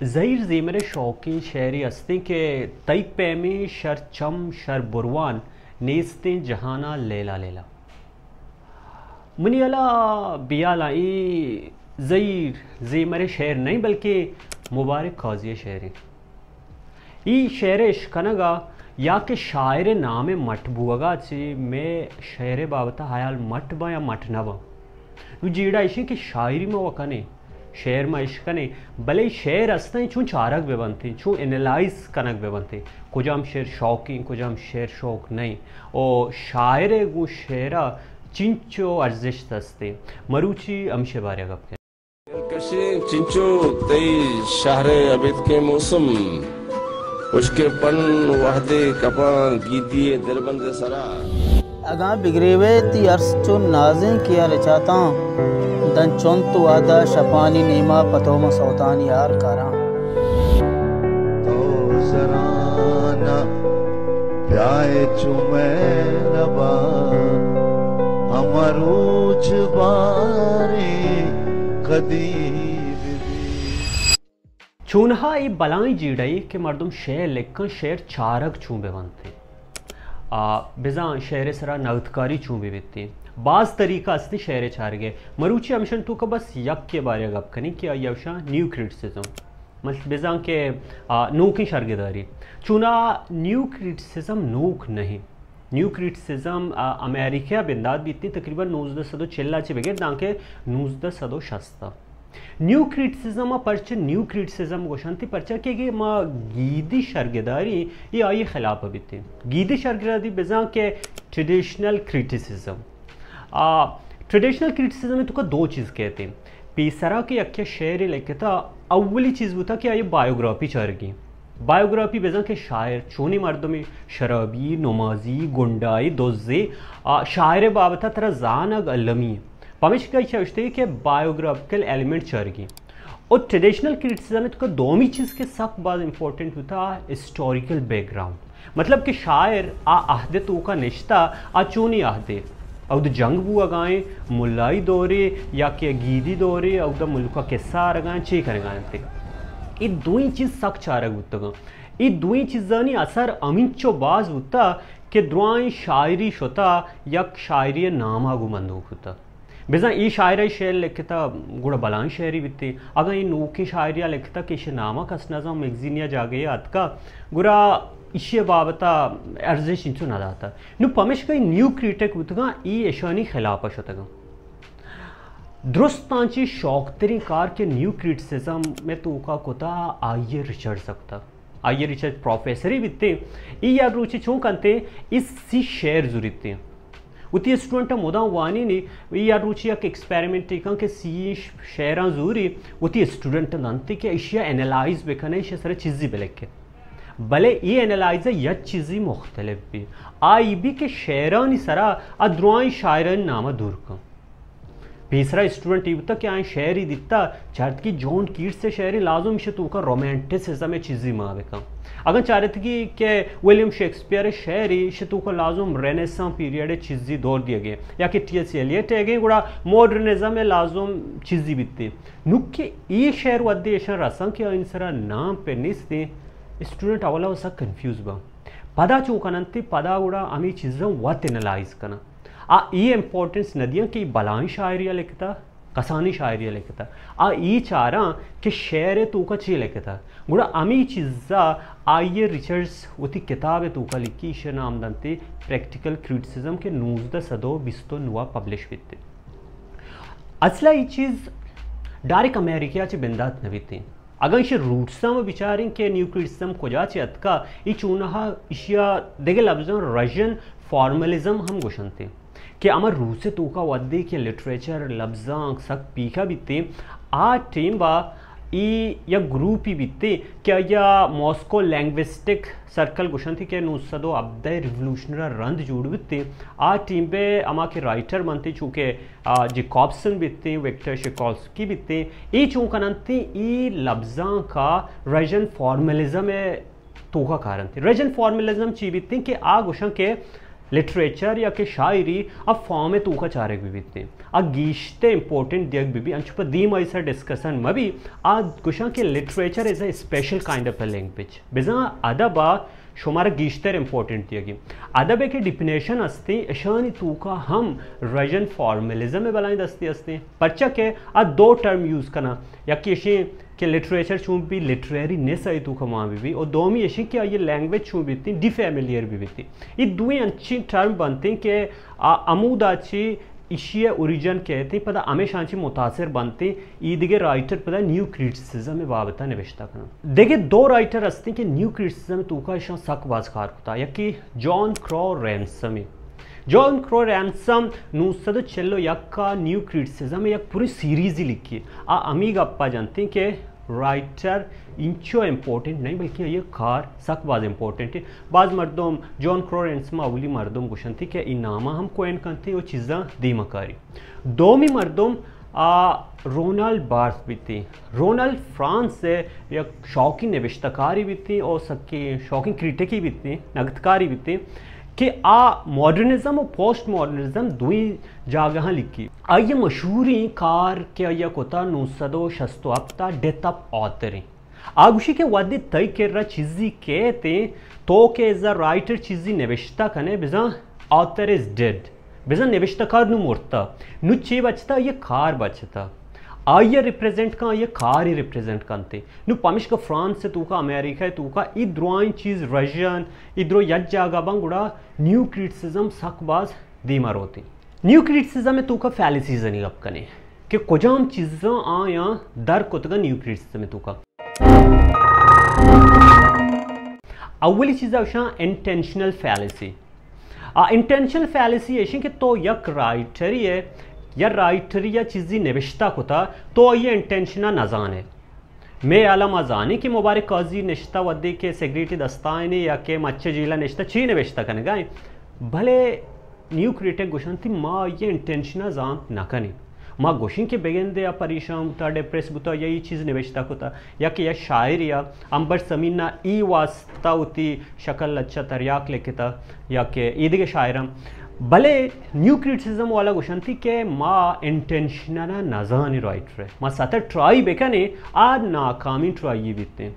زہیر زیمر ءِ شوکیں شعرے استیں کہ تئی پیمیں شر چم شر بروان، نیستیں جہان ءَ لیلا لیلا۔ منی ہیال ءَ، بے ہیالاں، اے زہیر زیمر ءِ شعر نہ ایں، بلکہ مبارک قاضی ءِ شعر ایں۔ اے شعر ءِ اشکنگ ءَ یا کہ شاعر ءِ نام ءِ مٹ بوگ ءَ چہ مئے شعر ءِ بابت ءَ ہیال مٹ باں یا مٹ نہ باں۔ نوں جیڑہ ایش ایں کہ شاعری ما وَ کنیں، شعر ما اشکنیں، بلے شعر استیں چون چارگ بہ بنتیں، چون انالائز کنگ بہ بنتیں، کجام شعر شوکیں، کجام شعر شوک نہ ایں، او شاعر ءِ گوں شعر ءَ چنچو ارزشت استیں۔ مروچی ہمیشی بارہ ءَ گپ کنیں۔ دلکشیں چنچو تئی شہر ءِ ابیتکیں موسم، ہشکیں پن وہدے کپاں گیدی ءِ دربند ءِ سرا۔ اگاں بگریوئے تئی ارس چو نازینکے ءَ رچاتاں، داں چنت وہد ءَ شپانی نیما پہ تو من سوتانی ہار کاراں۔ تو زران ءَ بیائے چو مئے لبا، ہما روچ باریں کدی بہ بی۔ چونہا اے بلاہیں جیڑہے کہ مردم شعر لکھاں، شعر چارگ چون بہ بنتیں۔ آ، بزاں شعر ءِ سرا نگدکاری چون بہ بیتیں۔ باز طریقہ استیں شعر ءِ چارگ ءِ۔ مروچی ہمیشانی توکا بس یکے بارے ءَ گپ کنیں کہ آئی ءَ گوشاں نیو کریٹیسزم۔ مطلب بزاں کہ، آ، نوکیں شرگداری۔ چونہا نیو کریٹیسزم نوک نہ ایں۔ نیو کریٹیسزم، آ، امریکہ ءَ بندات بیتیں، تقریباً نوزدہ سد ءُ چل ءَ چہ بگر دانکہ نوزدہ سد ءُ شست ءَ۔ نیو کریٹیسزم ءَ پرچہ نیو کریٹیسزم گوشنت؟ پرچہ کہ اگہ ما گیدی شرگداری، اے آئی ءِ خلاف ءَ بیتیں۔ گیدی شرگداری بزاں کہ ٹریڈیشنل کریٹیسزم۔ آ، ٹریڈیشنل کریٹیسزم ءِ توکا دو چیز کیتیں۔ پیسرا کہ یکے شعرے لکھتا، اولی چیز بوتا کہ آئی بایوگرافی چارگی۔ بایوگرافی بزاں کہ شاعر چونیں مردمے، شرابی، نمازی، گنڈائی، دزے، آ، شاعر ءِ بابت ءَ ترا زانگ المی۔ پمیشکا چہ اشتے کہ بایوگرافیکل ایلیمنٹ چارگی۔ اور ٹریڈیشنل کریٹیسزم ءِ توکا دومی چیز کہ سک باز امپورٹنٹ بوتا، ہسٹوریکل بیک گراؤنڈ۔ مطلب کہ شاعر آ عہد ءِ توکا نشتا، آ چونیں عہدے؟ اود جنگ بوگائیں، ملائی دورے یا کہ گیدی دورے، اود ملکا قصہ آرگائیں، چے کنگائیں تے؟ اے دوئیں چیز سک چارگ بوتگاں۔ اے دوئیں چیزانی اثر ہمینچو باز بوتا کہ درائیں شاعری شتا یک شاعری ناما گوں بندوک بوتا۔ بزاں اے شاعر ءَ شعر لکھتا، گڑا بلاہیں شعرے بیتیں۔ اگاں اے نوکیں شاعرے ءَ لکھتا کہ ایشی نام ءَ کس نزان، میگزین یا جاگہے ءَ اتکا، گڑا ایشی ءِ بابت ءَ ارزش انچو نہ داتا۔ نوں پمیشکا اے نیو کریٹک بوتگاں، اے ایشانی خلاف ءَ شتگاں۔ درستاں چہ شوکتریں کار کہ نیو کریٹیسزم ءِ توکا کتا، آئی ءَ ریچرڈ ءَ کتا۔ آئی ءَ ریچرڈ پروفیسرے بیتیں، اے یک روچے چون کنتیں، اے سی شعر زوریتیں۔ وتی اسٹوڈنٹ ءَ مدام وانینی، اے یک روچے یک ایکسپیریمنٹے کن کہ سی ش-، شعراں زوری، وتی اسٹوڈنٹ ءَ دنتی کہ ایشی ءَ انالائز بکنے، ایشی ءِ سرا چیزے بلکے۔ بلے اے انالائز ءَ یک چیزے مختلف بی۔ آ اے بی کہ شعرانی سرا آ درائیں شاعرانی نام ءَ دور کن۔ پیسرا اسٹوڈنٹ اے بوتا کہ آئیں شعرے دیتا، چارت کہ جان کیٹس ءِ شعرے، لازم ایشی ءِ توکا رومانٹسزم ءِ چیزے مان بکن۔ اگاں چارتگی کہ ولیم شیکسپیئر ءِ شعرے، ایشی ءِ توکا لازم رینیسانس پیریڈ ءِ چیزے دور دیگے، یا کہ ٹی ایس ایلیٹ ءِ گیں، گڑا ماڈرنزم ءِ لازم چیزے بیتیں۔ نوں کہ اے شعر وھدے ایشاں رساں کہ آئین سرا نام پہ نیستیں، اسٹوڈنٹ اولا سک کنفیوز باں۔ پدا چون کننت؟ پدا گڑا ہمے چیزاں وت انالائز کناں۔ آ اے امپورٹنس نہ دیاں کہ اے بلاہیں شاعرے ءَ لکھتا، کسانیں شاعرے ءَ لکھتا۔ آ اے چاراں کہ شعر ءِ توکا چے لکھتا۔ گڑا ہمے چیزا آئی ءَ ریچرڈز وتی کتاب ءِ توکا لکھی، ایشی ءَ نام دنت پریکٹیکل کریٹیسزم کہ نوزدہ سد ءُ بیست ءُ نو ءَ پبلش بیت۔ اصلا اے چیز ڈائریکٹ امریکہ ءَ چہ بندات نہ بیتیں۔ اگاں ایشی روٹساں ما بچاریں کہ نیو کریٹیسزم کجا چہ اتکا، اے چونہا ایشی ءَ دگہ لبزاں رشین فارملزم ہم گوشنت کہ ہما روس ءِ توکا وھدے کہ لٹریچر، لبزانک سک پیکا بیتیں، آ ٹیمبا اے یک گروپے بیتیں کہ آئی ءَ ماسکو لینگوسٹک سرکل گوشنت کہ نو سد ءُ ہبدہ ریولوشن ءَ رند جوڑ بیتیں۔ آ ٹیمبے ہما کہ رائٹر بنتیں، چو کہ آ، جیکابسن بیتیں، وکٹر شکولسکی بیتیں، اے چون کننتیں، اے لبزانکا رشین فارملزم ءِ توکا کارنتیں۔ رشین فارملزم چی بیتیں کہ آ گوشن کہ لٹریچر یا کہ شاعری آ فارم ءِ توکا چارگ بہ بیت، آ گیشتر امپورٹنٹ دیگ بہ بیت، انچو پہ دیم آئی سر ڈسکشن مہ بیت۔ آ گوشاں کہ literature is a special kind of a language، بزاں ادب ءَ شمارا گیشتر امپورٹنٹ دیگی۔ ادب ءِ کہ ڈیفینیشن ہستیں، اشانی توکا ہم رژن فارملزم ءِ بلائیں دستی ہستیں، پرچا کہ آ دو ٹرم یوز کناں، یکے اشیں کہ لٹریچر چون بی، لٹریری نیس آئی توکا مان بہ بی، اور دومی اشیں کہ آئی لینگویج چون بیتیں، ڈی فیملیئر بہ بیتیں۔ اے دوئیں انچیں ٹرم بنتیں کہ آ ہمودا چی ایشی ءِ اوریجن کئیت، پدا ہمیشاں چی متاثر بنت، اے دگہ رائٹر پدا نیو کریٹیسزم ءِ بابت ءَ نبشتہ کناں۔ دگہ دو رائٹر ہستیں کہ نیو کریٹیسزم ءِ توکا اشاں سک باز کار کتا، یکے جان کرو رینسم ایں۔ جان کرو رینسم نو سد و چل و یک ءَ نیو کریٹیسزم ءِ یک پوری سیریزی لکھی۔ آ ہمے گپا جنتیں کہ رائٹر انچو امپورٹنٹ نہ ایں، بلکہ آئی کار سک باز امپورٹنٹ ایں۔ باز مردم جان کرو رینسم ءَ اولی مردم گوشنتی کہ اے نام ءَ ہم کوئن کنتی و چیزاں دیما کاری۔ دومی مردم آ رونالڈ بارتھ بیتیں۔ رونالڈ فرانس ءِ یک شوقیں نبشتہ کارے بیتیں اور سکیں شوقیں کریٹکے بیتیں، نگدکارے بیتیں کہ آ ماڈرنزم و پوسٹ ماڈرنزم دوئیں جاگہاں لکھی۔ آئی مشہوریں کار کہ آئی کتا نو سد و شست و ہپت ءَ ڈیتھ آف آتھر ایں۔ آ گوشی کہ وھدے تئی کرا چیزی کیت ایں، تو کہ ایز اے رائٹر چیزی نبشتہ کنے، بزاں آتھر از ڈیڈ، بزاں نبشتہ کار نو مرتا، نو چے بچتا؟ آئی کار بچتا۔ آئی ریپریزنٹ کن، آئی کار ریپریزنٹ کنتے۔ نو پمشکا فرانس ءِ توکا، امریکہ ءِ توکا اے درائیں چیز رژن، اے درو یک جاگہ بن، گڑا نیو کریٹیسزم سک باز دیما روتیں۔ نیو کریٹیسزم ءِ توکا فیلسیزانی گپ کنے کہ کجام چیزاں آیاں در کتگا نیو کریٹیسزم ءِ توکا۔ اولی چیز ءَ گوشاں انٹینشنل فیلسی۔ آ انٹینشنل فیلسی ایشیں کہ تو یک رائٹری ئے، یا رائٹری یا چیزی نبشتہ کتا، تو آئی انٹینشن ءَ نزانے۔ مئے حالا ما زانیں کہ مبارک قاضی نشتہ وھدے کہ سگریٹے دستائنے یا کہ مچ جیلا نشتہ چی نبشتہ کنگا ایں، بلے نیو کریٹک گوشنتی ما آئی انٹینشن ءَ زانت نہ کنیں۔ ما گوشیں کہ بگندے آ پریشان بوتا، ڈپریس بوتا، یا اے چیز نبشتہ کتا، یا کہ یا شاعرے آ امبر سمین ءَ اے واسطہ وتی شکل اچا تریاک لکھتا، یا کہ اے دگہ شاعراں۔ بلے نیو کریٹیسزم والا گوشنتی کہ ما انٹینشن ءَ نزانیں رائٹر ءَ، ما ستر ٹرائی بکنیں، آ ناکامیں ٹرائی بیتیں۔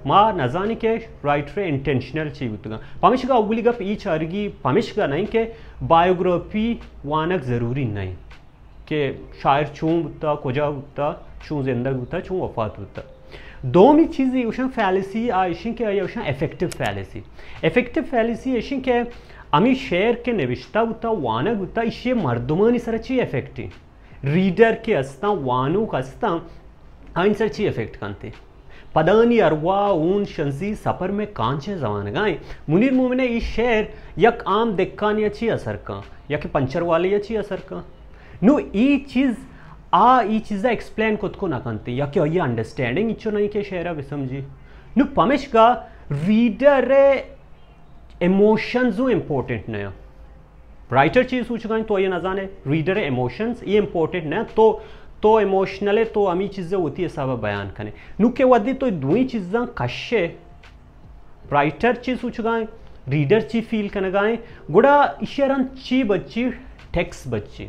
ما نزانیں کہ رائٹر انٹینشنل چی بوتگاں۔ پمشکا اولی گپ اے چارگی پمشکا نہ ایں کہ بایوگرافی وانگ ضروری نہ ایں کہ شاعر چون بوتا، کجا بوتا، چون زندگ بوتا، چون وفات بوتا۔ دومی چیزی اوشن فیلسی آ ایشیں کہ آئی اوشن افیکٹو فیلسی۔ افیکٹو فیلسی ایشیں کہ ہمیں شعر کہ نوشتہ بوتا، وانگ بوتا، ایشی مردمانی سر چی افیکٹ ایں؟ ریڈر کہ استاں، وانوک استاں، آئین سر چی افیکٹ کنتے؟ پدانی ارواح اون شنزی سپر میں کانچیں زمانگائیں۔ منیر مومن ءِ اے شعر یک عام دکانی ءَ چی اثر کن، یا کہ پنچر والے ءَ چی اثر کن؟ نو اے چیز، آ اے چیزا ایکسپلین کت کو نہ کنتے، یا کہ آئی انڈرسٹینڈنگ انچو نہیں کہ شعرا بسمجھی۔ نو پمشکا ریڈر ءِ ایموشنز اوں امپورٹنٹ نہ ایں۔ رائٹر چی سوچگائیں تو آئی نزانے، ریڈر ایموشنز اے امپورٹنٹ نہ ایں۔ تو، تو ایموشنل ئے، تو ہمیں چیزیں وتی حساب بیان کنے۔ نو کہ وھدے تو دوئیں چیزاں کشے، رائٹر چی سوچگائیں، ریڈر چی فیل کنگائیں، گڑا ایشی رند چی بچی؟ ٹیکسٹ بچی۔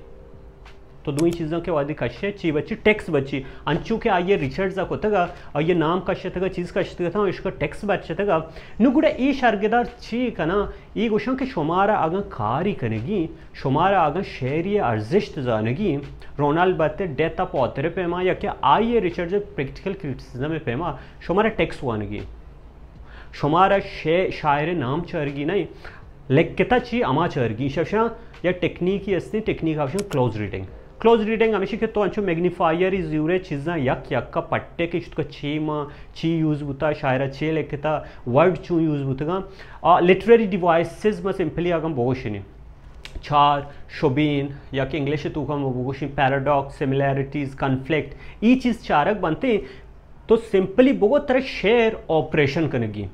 تو دوئیں چیزاں کہ وھدے کشے، چی بچی؟ ٹیکسٹ بچی۔ انچو کہ آئی ریچرڈز ءَ کتگا، آئی نام کشتگا، چیز کشتگا تھا، اشکا ٹیکسٹ بچتگا۔ نو گڑا اے شرگدار چی کناں؟ اے گوشاں کہ شمارا اگاں کاری کنگی، شمارا اگاں شعری ارزشت زانگی، رونالڈ بارتھ ڈیتھ آف آتھر پیما یا کہ آئی ریچرڈز پریکٹیکل کریٹیسزم پیما شمارا ٹیکسٹ وانگی۔ شمارا شے-، شاعر نام چارگی نہیں، لکھتا چی ہما چارگی۔ شفشاں یا ٹیکنیکی ہستی، technique option close reading. Close reading ہمیشہ کہ تو انچو میگنیفائر زیورے چیزاں یک یک کا پٹے کہ اشتکا چی ما چی یوز بوتا، شاعرہ چی لکھتا، ورڈ چون یوز بوتگاں۔ آ، لٹریری ڈیوائسز ما سمپلی اگاں بگوشنی، چار، شبین، یا کہ انگلش توکا ما بگوشیں پیراڈاکس، سیملیرٹیز، کنفلکٹ، ای چیز چارگ بنتے۔ تو سمپلی بگو ترا شعر آپریشن کنگی۔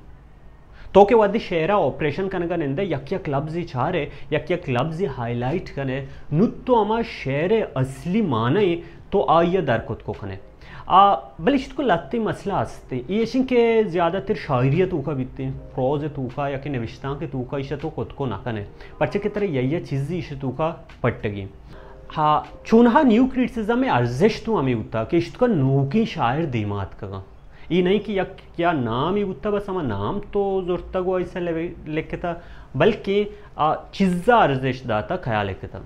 تو کہ وھدے شعرا آپریشن کنگا نندے، یک یک لبزی چارے، یک یک لبزی ہائی لائٹ کنے، نو تو ہما شعر اصلی معنی تو آئی در کت کو کنے۔ آ، بلے اشتکو لہتے مسئلہ ہستے۔ اے اشیں کہ زیادہ تر شاعری توکا بیتے، پروز توکا یا کہ نوشتانک توکا ایشا تو کتکو نہ کنے۔ پرچہ کہ ترا یا یا چیزی ایش توکا پٹگی۔ ہاں، چونہا نیو کریٹسزم ارزشت تو ہمیں ہوتا کہ اشتکا نوکیں شاعر دیما اتکگا۔ اے نہیں کہ یک یا نامی بوتا، بس ہما نام تو زرتگ و ایسا لکھتا، بلکہ آ چیزا ارزشت داتا، خیال کتا۔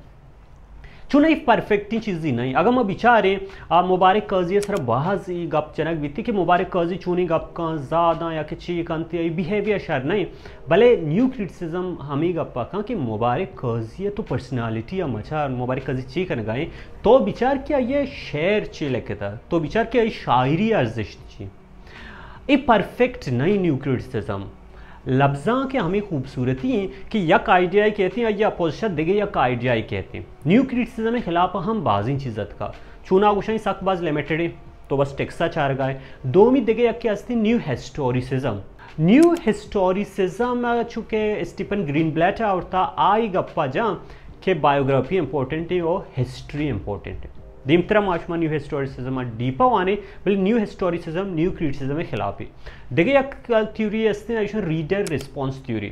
چون اے پرفیکٹیں چیزی نہیں۔ اگر ما بچاریں، آ، مبارک قاضی سر باز ای گپ جنگ بیتی کہ مبارک قاضی چونی گپ کن، زاداں یا کہ چی کنتی، ای بیہیویئر شر نہیں۔ بلے نیو کریٹسزم ہمیں گپا کن کہ مبارک قاضی تو پرسنالٹی یا مچار، مبارک قاضی چی کنگائیں، تو بچار کہ یہ شعر چی لکھتا، تو بچار کہ یہ شاعری ارزشت چی۔ اے پرفیکٹ نہیں نیو کریٹسزم۔ لبزاں کہ ہمیں خوبصورتی ہیں کہ یک آئیڈیا کہتے ہیں، یا اپوزیشن دگہ یک آئیڈیا کہتے ہیں۔ نیو کریٹسزم خلاف ہم بازیں چیز اتکا۔ چونا گوشاں سک باز لمیٹڈ ہیں، تو بس ٹیکسا چارگا ہے۔ دومی دگہ یک ہستی نیو ہسٹوریسزم۔ نیو ہسٹوریسزم چونکہ اسٹیپن گرین بلیٹ آورتا، آئی گپا جاں کہ بایوگرافی امپورٹنٹ ہے اور ہسٹری امپورٹنٹ ہے۔ دیمترا ما شما نیو ہسٹوریسزم ڈیپا وانے، بلے نیو ہسٹوریسزم نیو کریٹسزم خلاف ہے۔ دگہ یک تھیوری ہستیں، ایشن ریڈر ریسپانس تھیوری۔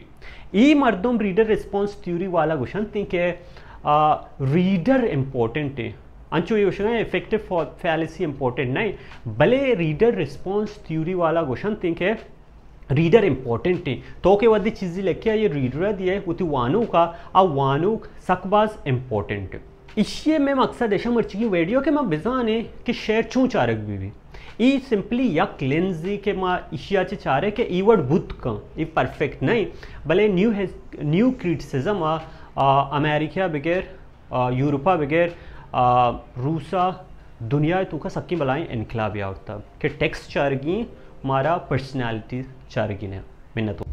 ای مردم ریڈر ریسپانس تھیوری والا گوشنت کہ، آ، ریڈر امپورٹنٹ ہے۔ انچو یہ گوشنا افیکٹو فیلیسی امپورٹنٹ نہیں، بلے ریڈر ریسپانس تھیوری والا گوشنت کہ ریڈر امپورٹنٹ ہیں۔ تو کہ وہدے چیزی لکھے، یہ ریڈر دیے، وتی وانوکا، آ وانوک سک باز امپورٹنٹ۔ ایشی میں مقصد ایشا مرچی کی ویڈیو کہ ما بزانے کہ شعر چون چارگ بی بی۔ ای سمپلی یک لینزی کہ ما ایشیا چے چارے کہ ای وڑ بوت کن، ای پرفیکٹ نہیں، بلے نیو ہس-، نیو کریٹسزم آ، آ، امریکہ بغیر، آ، یورپا بغیر، آ، روسا دنیا توکا سکیں بلائیں انقلاب آورتا کہ ٹیکس چارگی مارا پرسنالٹی چارگی نے۔ منت۔